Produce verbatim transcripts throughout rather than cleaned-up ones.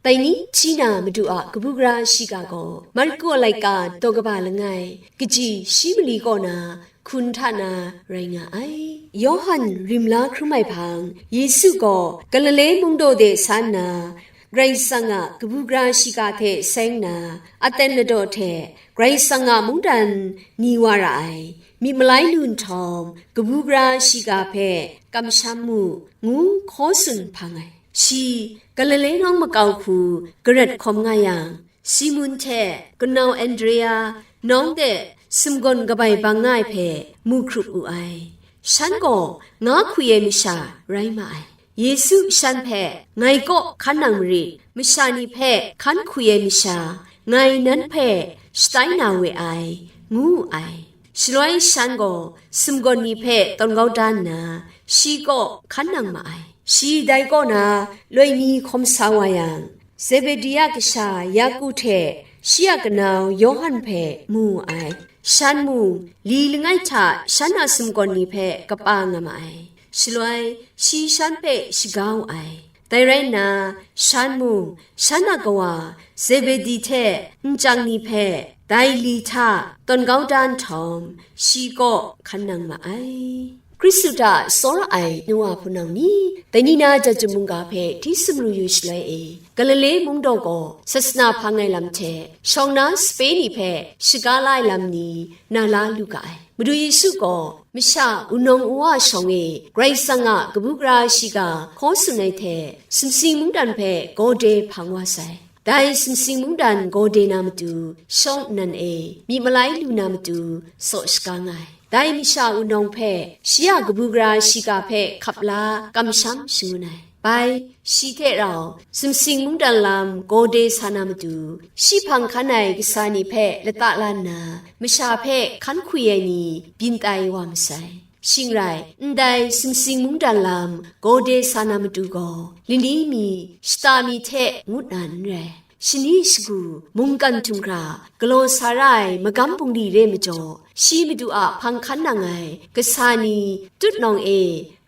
Dai ni hti na Madu a kabu gara shiga gaw Marku a laika daw kaba langai, kaji shi mali kaw na hkun hta na rai nga ai. Yawhan rim la hkrum ai hpang, Yesu gaw Galile mungdaw de sa nna, Karai Kasang a kabu gara shiga hte seng na, aten ladaw hte Karai Kasang a mungdan ni wa ra ai, myit malai lu nhtawm, kabu gara shiga hpe kamsham mu, ngu hkaw tsun hpang ai. Shi Galile nawng makau hku garat hkawm nga yang, Simun hte kanau Andrea nawng de sumgawn kabai bang nga ai hpe mu hkrup wu ai. Shan gaw nga hku ai masha rai ma ai. Yesu shan hpe, "Ngai kaw hkan nang marit, masha ni hpe hkan hku ai masha, ngai nan hpe shatai na we ai," ngu wu ai. Shaloi shan gaw sumgawn ni hpe tawn kau da nna, shi kaw hkan nang ma ai. Shi dai kaw na loi mi hkawm sa wa yang, Zebedi a kasha Yaku hte shi a kanau Yawhan hpe mu wu ai. Shan mung, li langai hta shan a sumgawn ni hpe kapa nga ma ai. Shaloi, shi shan hpe shaga wu ai. Dai rai nna, shan mung, shan a kawa Zebedi hte nchyang ni hpe dai li hta tawn kau da nhtawm, shi kaw hkan nang ma ai. Hkristu hta tsawra ai nu wa hpunau ni, dai ni na Jahtum mungga hpe hti sumru yu shaloi e, Galile mungdaw gaw sasana hpang ai lam hte, shawng na sape ni hpe shaga la ai lam ni na la lu ga ai. Madu Yesu gaw masha wunawng wa shawng e Karai Kasang a kabu gara shiga hkaw tsun ai hte, sumsing mungdan hpe gawde hpang wa sai. Dai sumsing mungdan gawde na matu, shawng nnan e myit malai lu na matu, saw shaga nga ai. Dai masha wunawng hpe shi a kabu gara shiga hpe hkap la kamsham shangun ai. Bai, shi hte rau sumsing mungdan lam gawde sa na matu, shi hpang hkan ai kasa ni hpe lata la nna, masha hpe hkan hku ai ni byin tai wa masai. Shing rai, ndai sumsing mungdan lam gawde sa na matu gaw, lani mi, shata mi hte ngut na n rai. Shani shagu, mungkan htum hkra, galaw sa ra ai magam bungli re majaw, shi Madu a hpang hkan nang ai kasa ni tutnawng e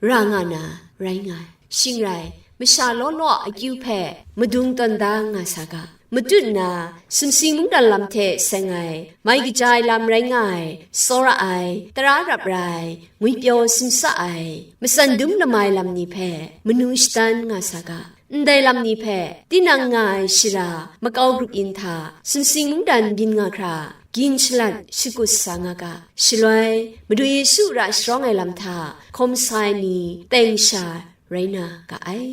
ra nga na rai nga ai. Shing rai, masha law law a akyu hpe madung tawn da nga sa ga. Matut nna, sumsing mungdan lam hte seng ai, mai kaja ai lam rai nga ai, tsawra ai, tara rap ra ai, ngwipyaw simsa ai, matsan dum lamai lam ni hpe manu shadan nga sa ga. Ndai lam ni hpe tinang nga ai shara makau grup yin hta, sumsing mungdan byin nga hkra, gin shalat shagut sa nga ga. Shaloi, Madu Yesu ra sharawng ai lam hta hkawm sa ai ni teng sha rai na ga ai.